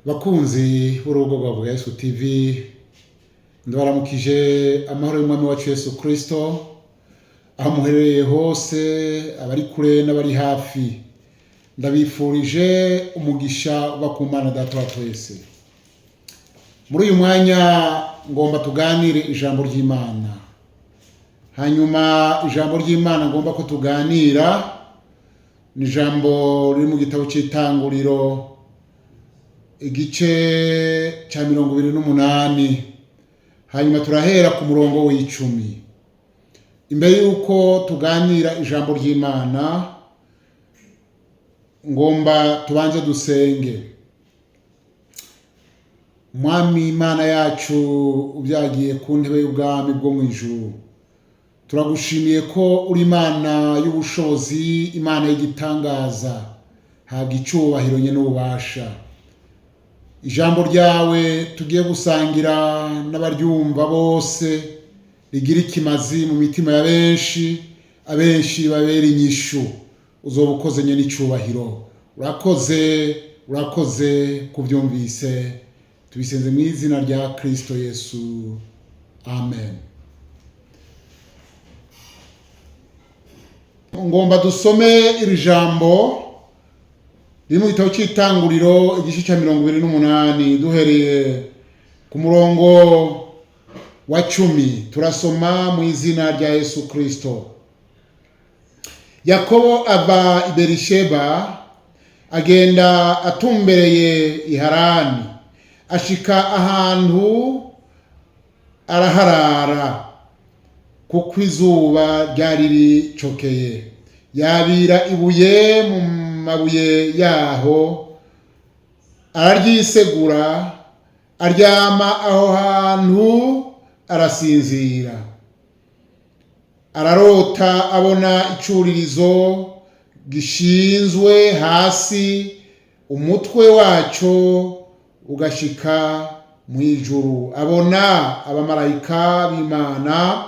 Bakunzi b'urubuga rwa Vuga Yesu TV, ndabaramukije amahoro y'Umwami wacu Yesu Kristo, aho muherereye hose, abari kure n'abari hafi. Ndabifurije umugisha uva ku Mana Data wa twese. Muri uyu mwanya ngomba tuganire ijambo ry'Imana. Hanyuma ijambo ry'Imana ngomba ko tuganira ni ijambo riri mu gitabo cy'Itanguriro, igice cya 28. Hanyuma turahera ku murongo w'10. Imbere y'uko tuganira ijambo ry'Imana, ngomba tubanze dusenge. Mwami Imana yacu, ubyagiye ku ntebe y'ubwami bwo mu ijuru, turagushimiye ko uri Imana y'ubushobozi, Imana y'igitangaza. Habwa icyubahiro nye n'ububasha. Ijambo ryawe tugiye gusangira n'abaryumva bose rigira ikimazi mu mitima ya benshi, abenshi babera inyishu. Uzoba ukoze nye n'icyubahiro. Urakoze, urakoze kubyumvise. Tubisenze mu izina rya Kristo Yesu, amen. Ngomba dusome iri jambo riri mu gitabo cy'Itanguriro, igice cya 28, duhereye ku murongo wa 10. Turasoma mu izina rya Yesu Kristo. Yakobo ava i Berisheba, agenda atumbereye i Harani, ashika ahantu araharara, kuko izuba ryari ricokeye. Yabira ibuye mu mabuye yaho, araryisegura, aryama aho hantu arasinzira. Ararota abona icuririzo gishinzwe hasi, umutwe wacyo ugashika mu ijuru. Abona abamarayika b'Imana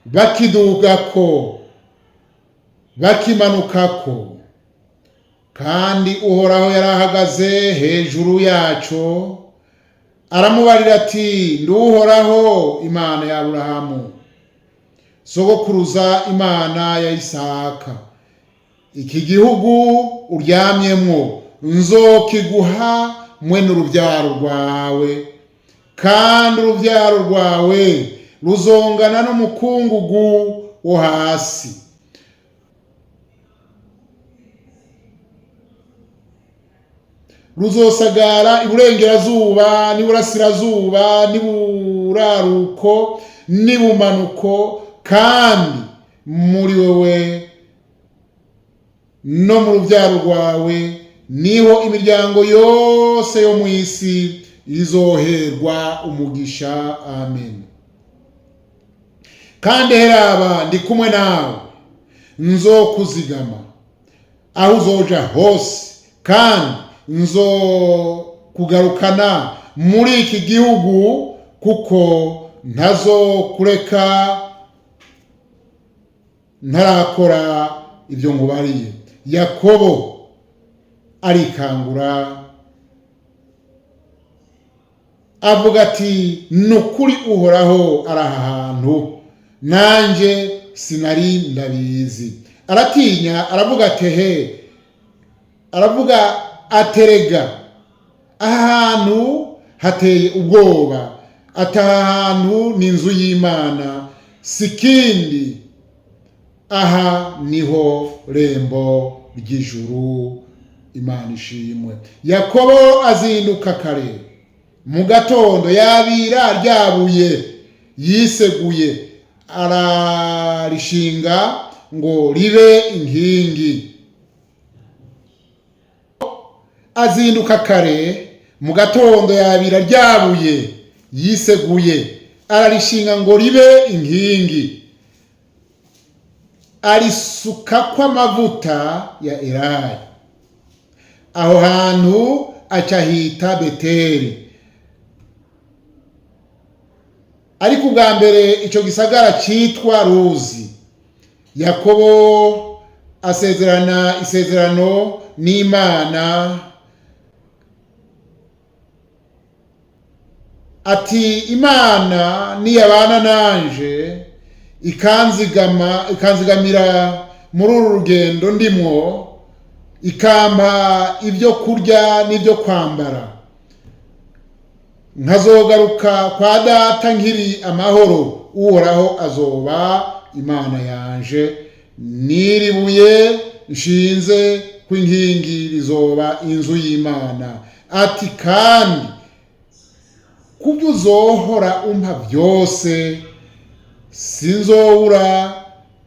bakidugako, bakimanukako, kandi Uhoraho yari ahagaze hejuru yaco. Aramubarira ati: "Ndi Uhoraho Imana ya Aburahamu sogokuruza, Imana ya Isaka. Iki gihugu uryamyemwo nzokiguha mwe n'urubyaro rwawe, kandi urubyaro rwawe ruzongana n'umukungugu wo hasi. Ruzosagara iburengerazuba n'iburasirazuba n'iburaruko n'ibumanuko, kandi muri wewe no mu rubyaro rwawe niho imiryango yose yo mu isi izoherwa umugisha. Amen. Kandi heraba, ndi kumwe nawe, nzokuzigama aho uzoja hose, kandi nzokugarukana muri iki gihugu, kuko ntazokureka ntarakora ibyo nkubariye." Yakobo arikangura, avuga ati: "Ni ukuri Uhoraho ari aha hantu, nanjye sinari ndabizi." Aratinya, aravuga ati: "He!" Aravuga aterega: "Aha hantu hateye ubwoba." Ati: "Aha hantu ni inzu y'Imana, si kindi, aha niho rembo ry'ijuru." Imana ishimwe. Yakobo azinduka kare mu gatondo, yabira ryabuye yiseguye, ararishinga ngo ribe inkingi. Azinduka kare mu gatondo, yabira ryabuye yiseguye, ararishinga ngo ribe inkingi, arisukako amavuta ya elayo. Aho hantu aca hita Beteli, ariko ubwa mbere icyo gisagara cyitwa Ruzi. Yakobo asezerana isezerano n'Imana. Ati Imana niyabana nanje ikanzigama, ikanzigamira muri uru rugendo ndimwo, ikampa ibyo kurya n'ibyo kwambara, nkazogaruka kwa data nkiri amahoro, Uhoraho azoba Imana yanje, n'iri buye nshinze kw'inkingi rizoba inzu y'Imana. Ati kandi kubyo uzohora umpa byose sinzobura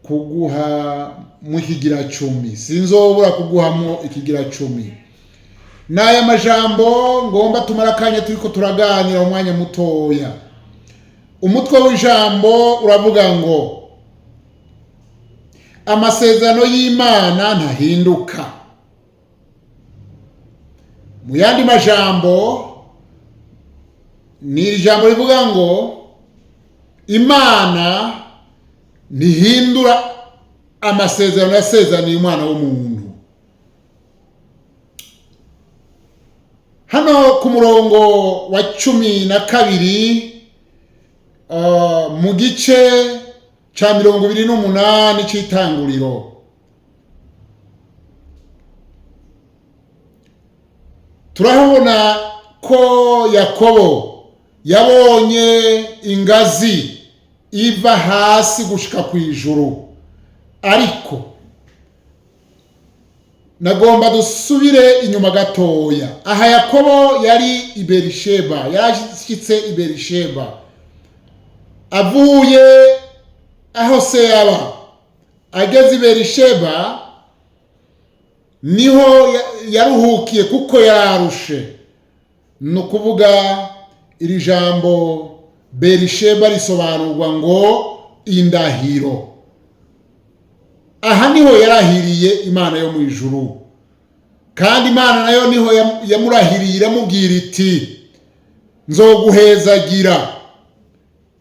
kuguha mu ikigira cumi, sinzobura kuguhamo ikigira cumi. N'aya majambo ngomba tumara akanya turiko turaganira mu mwanya mutoya. Umutwe w'ijambo uravuga ngo amasezerano y'Imana ntahinduka. Mu yandi majambo ni ijambo rivuga ngo Imana ntihindura amasezerano yasezeraniye umwana w'umuntu. Hano ku murongo wa 12 mu gice ca 28 c'itanguriro, turahabona ko Yakobo yabonye ingazi iva hasi gushika ku ijuru. Ariko nagomba dusubire inyuma gatoya. Aha Yakobo yari i Berisheba, yarashitse i Berisheba avuye aho se yaba. Ageze i Berisheba niho yaruhukiye kuko yararushe. Ni ukuvuga iri jambo Berisheba risobanurwa ngo indahiro. Aha niho yarahiriye Imana yo mu ijuru, kandi Imana nayo niho yamurahiriye iramubwira iti nzoguhezagira.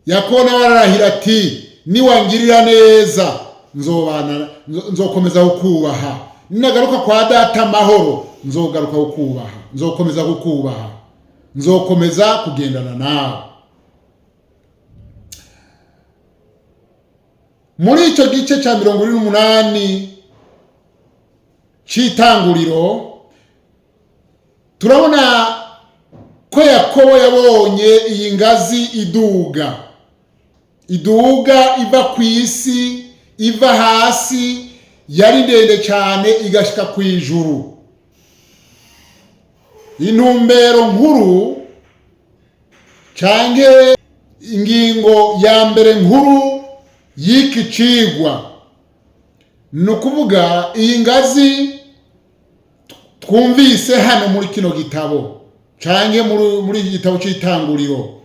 Yakobo nawe ararahira ati niwangirira neza nzobana, nzokomeza kukubaha, ninagaruka kwa data amahoro nzogaruka kukubaha, nzokomeza kukubaha, nzokomeza kugendana nawe. Muri icyo gice cya 28 cy'itanguriro turabona ko Yakobo yabonye iyi ngazi iduga, iduga iva ku isi, iva hasi, yari ndende cyane igashika ku ijuru. Intumbero nkuru canke ingingo ya mbere nkuru y'iki cigwa ni ukuvuga iyi ngazi twumvise hano muri kino gitabo canke muri iki gitabo c'itanguriro,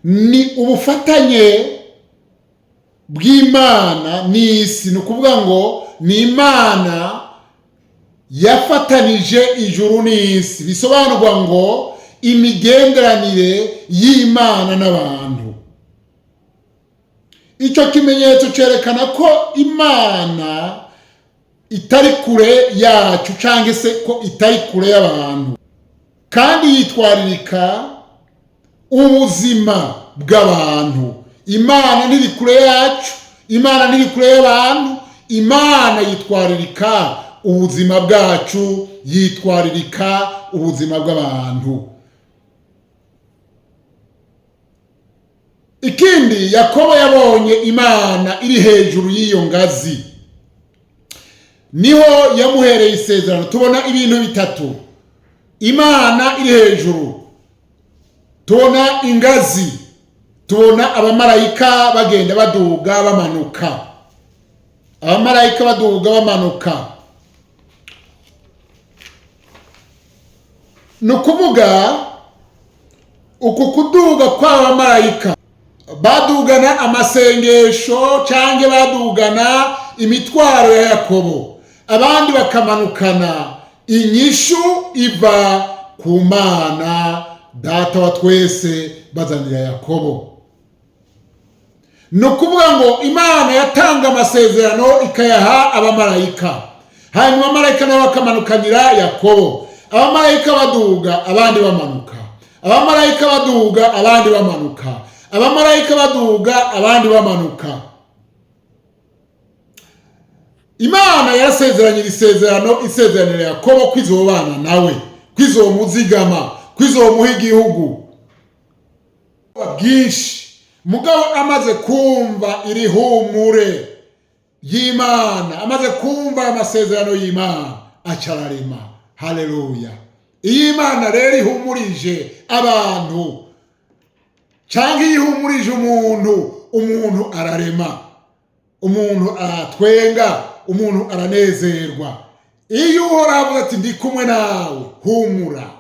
ni ubufatanye bw'Imana n'isi. Ni ukuvuga ngo ni Imana yafatanije ijuru n'isi, bisobanurwa ngo imigenderanire y'Imana n'abantu. Icyo kimenyetso cyerekana ko Imana itari kure yacu cyangwa se ko itari kure y'abantu, kandi yitwaririka ubuzima bw'abantu. Imana ntiri kure yacu, Imana ntiri kure y'abantu, Imana yitwaririka ubuzima bwacu, yitwaririka ubuzima bw'abantu. Ikindi, Yakobo yabonye Imana iri hejuru y'iyo ngazi, niho yamuhereye isezerano. Tubona ibintu bitatu: Imana iri hejuru, tubona ingazi, tubona abamarayika bagenda baduga bamanuka, abamarayika baduga bamanuka. Ni ukuvuga uku kuduga kw'abamarayika badugana amasengesho cyangwa badugana imitwaro ya Yakobo, abandi bakamanukana inyishu iva ku Mana Data wa twese bazanira Yakobo. Ni ukuvuga ngo Imana yatanga amasezerano ikayaha abamarayika, hanyuma abamarayika nabo bakamanukanira Yakobo, abamarayika baduga abandi bamanuka, Abamarayika baduga, abandi bamanuka. Abamarayika baduga, abandi bamanuka. Imana yarasezeranye iri sezerano, isezeranira Yakobo kwizobana nawe, kwizomuzigama, kwizomuha igihugu bwinshi. Mugabo amaze kumva iri humure y'Imana, amaze kumva amasezerano y'Imana, acararema. Haleluya! Iyo Imana rero ihumurije abantu cyangwa iyo ihumurije umuntu, umuntu ararema, umuntu aratwenga, umuntu aranezerwa. Iyo Uhoraho avuze ati ndi kumwe nawe, humura,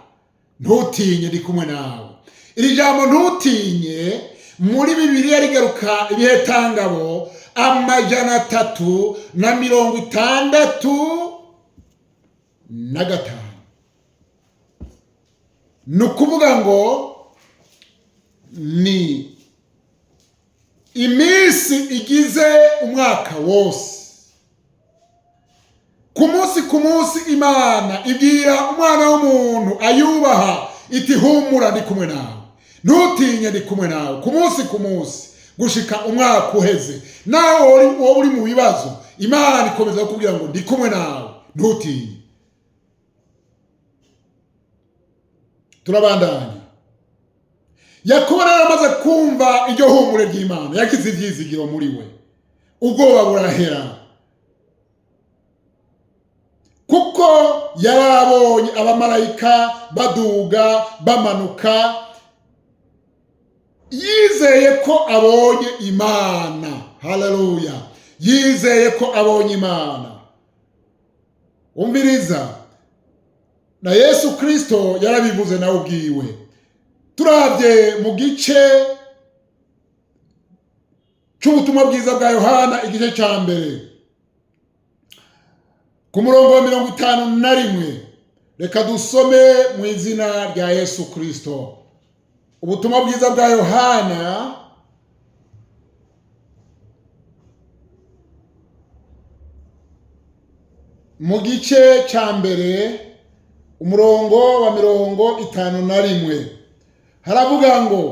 ntutinye, ndi kumwe nawe. Iri jambo ntutinye muri Bibiliya rigaruka ibihetangabo 365. Ni ukuvuga ngo ni iminsi igize umwaka wose. Ku munsi ku munsi Imana ibwira umwana w'umuntu ayubaha iti humura, ndi kumwe nawe, ntutinye, ndi kumwe nawe. Ku munsi ku munsi gushika umwaka uheze, nawe wowe uri mu bibazo, Imana ikomeza kukubwira ngo ndi kumwe nawe, ntutinye. Turabandanya. Yakobo rero amaze kumva iryo humure ry'Imana, yagize ibyizigiro muri we, ubwoba burahera, kuko yarabonye abamarayika baduga bamanuka, yizeye ko abonye Imana. Haleluya! Yizeye ko abonye Imana. Umviriza, na Yesu Kristo yarabivuze nawe ubwiwe. Turabye mu gice cy'ubutumwa bwiza bwa Yohana, igice cya 1 ku murongo wa 51, reka dusome mu izina rya Yesu Kristo. Ubutumwa bwiza bwa Yohana mu gice cya 1 umurongo wa 51, haravuga ngo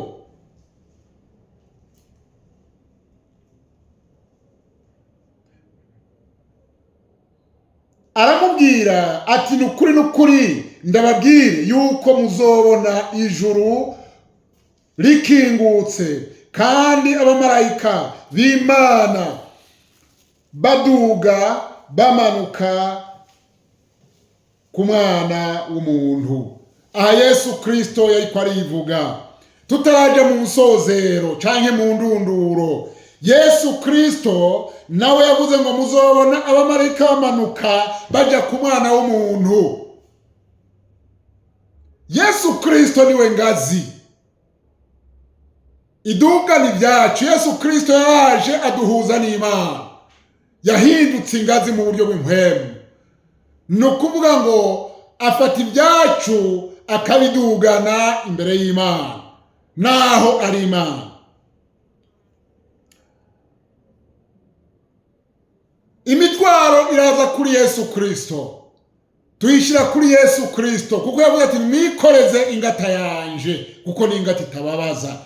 aramubwira ati nukuri nukuri ndababwire yuko muzobona ijuru rikingutse, kandi abamarayika b'Imana baduga bamanuka ku mwana w'umuntu. Aha Yesu Kristo yariko arivuga. Tutaraja mu nsozero canke mu ndunduro, Yesu Kristo nawe yavuze ngo muzobona abamarayika bamanuka baja ku mwana w'umuntu. Yesu Kristo niwe ngazi idugana ibyacu. Yesu Kristo yaraje aduhuza n'Imana, yahindutse ingazi mu buryo bw'impwemu. Ni ukuvuga ngo afata ibyacu akabidugana imbere y'Imana, naho ari Imana. Imitwaro iraza kuri Yesu Kristo, tuyishyira kuri Yesu Kristo, kuko yavuze ati mwikoreze ingata yanje, kuko ni ingata itababaza.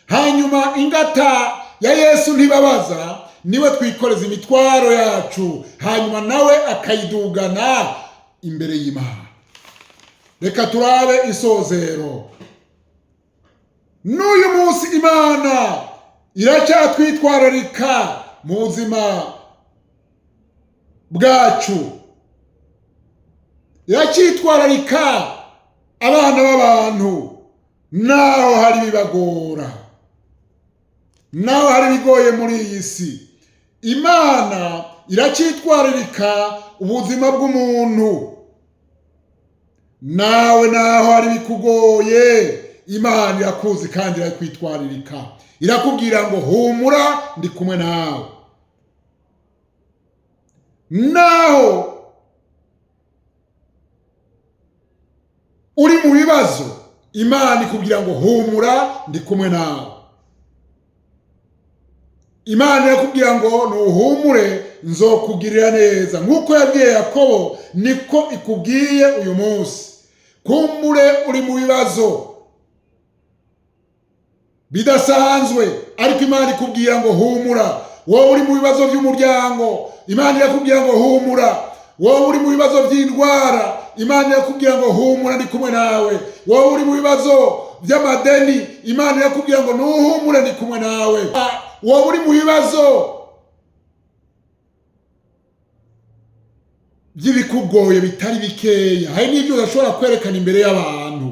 Hanyuma ingata ya Yesu ntibabaza, niwe twikoreza imitwaro yacu, hanyuma nawe akayidugana imbere y'Imana. Reka turabe isozero. N'uyu munsi Imana iracyatwitwararika mu buzima bwacu, iracyitwararika abana b'abantu, naho hari ibibagora, naho hari ibigoye muri iyi si. Imana iracyitwararika ubuzima bw'umuntu. Nawe naho hari ibikugoye, Imana irakuzi kandi irakwitwararika, irakubwira ngo humura, ndi kumwe nawe. Naho uri mu bibazo, Imana ikubwira ngo humura, ndi kumwe nawe. Imana irakubwira ngo nuhumure, nzokugirira neza. Nk'uko yabwiye Yakobo, niko ikubwiye uyu munsi. Kumbure uri mu bibazo, Bidasanzwe, ariko Imana ikubwira ngo humura. Wowe uri mu bibazo by'umuryango, Imana irakubwira ngo humura. Wowe uri mu bibazo by'indwara, Imana irakubwira ngo humura, ndi kumwe nawe. Wowe uri mu bibazo by'amadeni, Imana irakubwira ngo nuhumure, ndi kumwe nawe. Wowe uri mu bibazo by'ibikugoye bitari bikeya, hari n'ibyo udashobora kwerekana imbere y'abantu,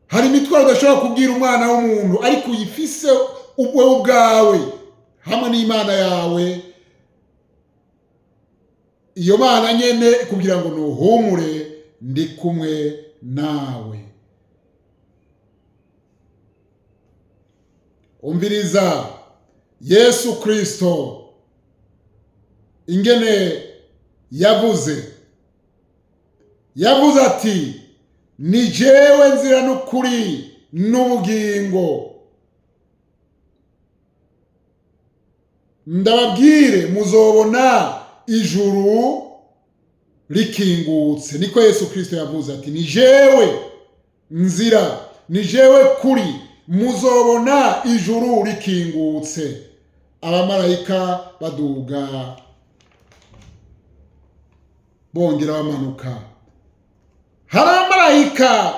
hari imitwaro udashobora kubwira umwana w'umuntu, ariko uyifise wowe ubwawe hamwe n'Imana yawe. Iyo Mana nyene ikubwira ngo nuhumure, ndi kumwe nawe. Umviriza Yesu Kristo ingene yavuze. Yavuze ati ni jewe nzira n'ukuri n'ubugingo. Ndababwire muzobona ijuru rikingutse. Niko Yesu Kristo yavuze ati ni jewe nzira, ni jewe kuri, muzobona ijuru rikingutse. Abamarayika baduga bongera bamanuka. Hari abamarayika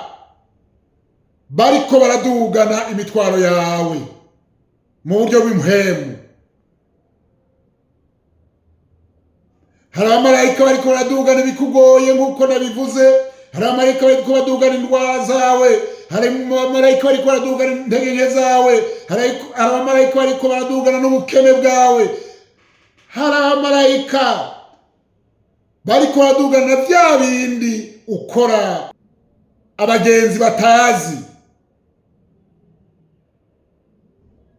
bariko baradugana imitwaro yawe mu buryo bw'impwemu. Hari abamarayika bariko baradugana ibikugoye nk'uko nabivuze. Hari abamarayika bariko badugana indwara zawe. Hari abamarayika bariko baradugana intege nke zawe. Hari abamarayika bariko baradugana n'ubukene bwawe. Hari abamarayika bariko baradugana bya bindi ukora abagenzi batazi.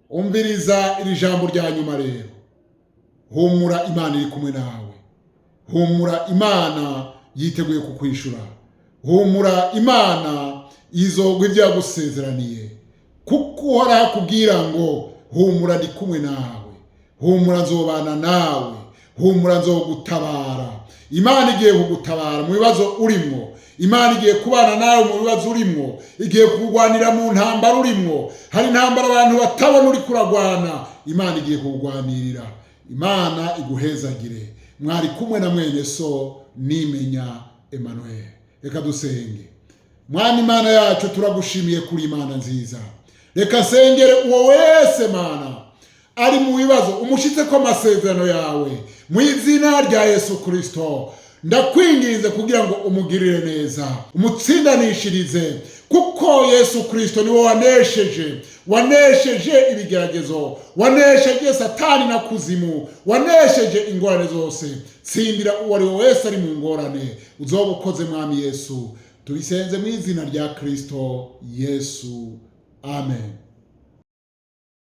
Umviriza iri jambo rya nyuma rero. Humura, Imana iri kumwe nawe. Humura, Imana yiteguye kukwishura. Humura, Imana izogwa ibyo yagusezeraniye, kuko Uhoraho akubwira ngo humura, ndi kumwe nawe. Humura, nzobana nawe. Humura, nzogutabara. Imana igiye kugutabara mu bibazo urimwo. Imana igiye kubana nawe mu bibazo urimwo. Igiye kugwanira mu ntambara urimwo. Hari intambara abantu batabona uri kuragwana, Imana igiye kugwanirira. Imana iguhezagire. Mwari kumwe na mwene so Nimenya Emmanuel. Reka dusenge. Mwami Imana yacu, turagushimiye kuri Imana nziza. Reka sengere uwo wese Mana ari mu bibazo, umushitse ko amasezerano yawe mu izina rya Yesu Kristo. Ndakwinginze kugira ngo umugirire neza, umutsindanishirize, kuko Yesu Kristo niwe wanesheje, wanesheje ibigeragezo, wanesheje Satani na kuzimu, wanesheje ingorane zose. Tsindira uwo ari we wese ari mu ngorane, uzoba ukoze Mwami Yesu. Tubisenze mu izina rya Kristo Yesu, amen.